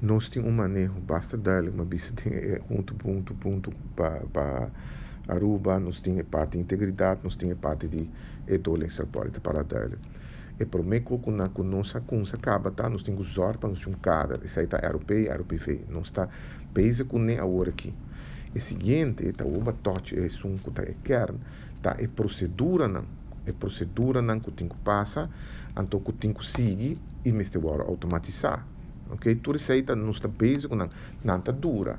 Nos tin un maneho basta duidelijk, m'a bisa den e punto, punto, punto pa Aruba, nos tin e parti integridat, nos tin e parti di e doorlichtingsrapport, para duidelijk. E promé ku ku nos a kuminsá kaba ta, nos tin ku zorg pa nos tin un kader, esei ta ROP, ROPV. Nos ta bezig kuné awor aki. E siguiente ta ora touch esun ku ta e kern, ta e proseduranan, e proseduranan ku tin ku pasa, anto ku tin ku sigui i mester wòrdu outomatisá. Ok, tur esei ta nos ta bezig ku nan, nan ta dura.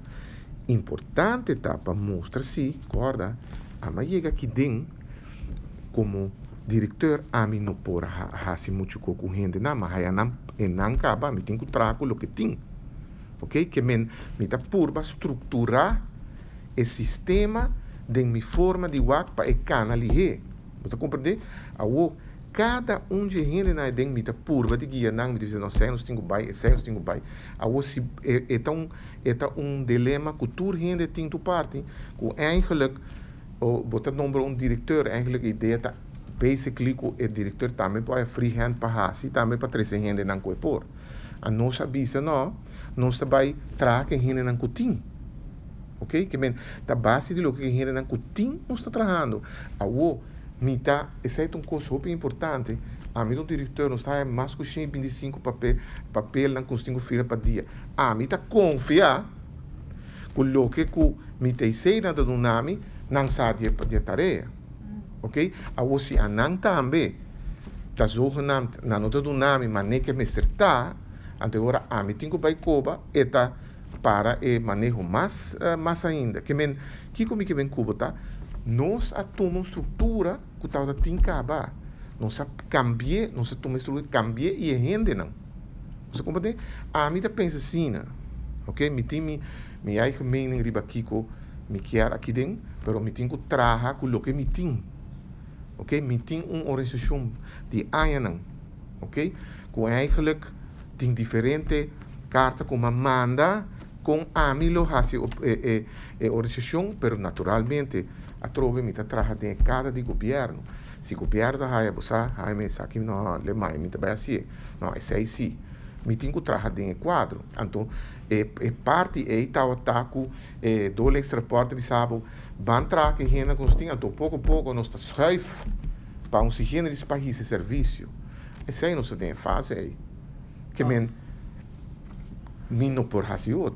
Importante ta pa mustra si, kòrda, ami a yega aki den komo direktor, ami no por hasi muchu ku hendenan, ma haya nan e nan kaba, mi tin ku traha ku loke tin. Ok, ke men mi ta purba strukturá e sistema den mi forma di wak pa e kana lihé. Bo ta komprendé? Awor, kada un di e hendenan den mi ta purba di guia nan, mi ta bisa no, esei nos tin ku bai, esei nos tin ku bai. Awor si e ta un dilema ku tur hende tin tur parti, ku eigenlijk bo ta nombra un direktor, eigenlijk e idea ta basically ku e direktor tambe por free hand pa hasi, tambe pa trese hendenan ku e por. Anos a bisa no, nos ta bai traha ku hendenan ku tin. Ok? Ke men ta base di loke hendenan ku tin nos ta trahando. Awor, mi ta, esei ta un kos hopi importante. Ami un direktor nos ta mas ku 125 papel, papelnan ku nos tin ku firma pa dia. Ami ta konfia ku loke ku mi TC nan ta duna mi, nan sa di e tarea. Ok? Awor si anan tambe ta zogenaamd nan no ta duna mi manera ku mester ta, anto ora ami tin ku bai koba e ta para e maneho mas ainda. Ke men, kiko mi ke men kubo ta, nos a tuma un struktura ku tabata tin kaba. Nos a kambia, nos a tuma struktura, kambia i e hendenan. Bo ta komprendé? Ami ta pensa asina, ok? Mi tin mi eigen mening riba kiko mi kier aki den, pero mi tin ku traha ku loke mi tin. Ok? Mi tin un organisashon di añanan, ok? Ku eigenlijk tin diferente karta ku m'a manda kon ami lo hasi e organisashon, pero naturalmente atrobe mi ta traha den kader di gobièrnu. Si gobièrnu haya bo sa, haya esaki no le mai mi ta bai hasié. No, esei si. Mi tin ku traha den e kuadro. Anto e parti ei tabata ku e doorlichtingsrapport bisa bo ban traha ku hende ku nos tin, anto poko poko nos ta schuif pa un siguiente pa hisa servisio. Esei nos ta den e fase ei. Ke men mi no por hasi otro.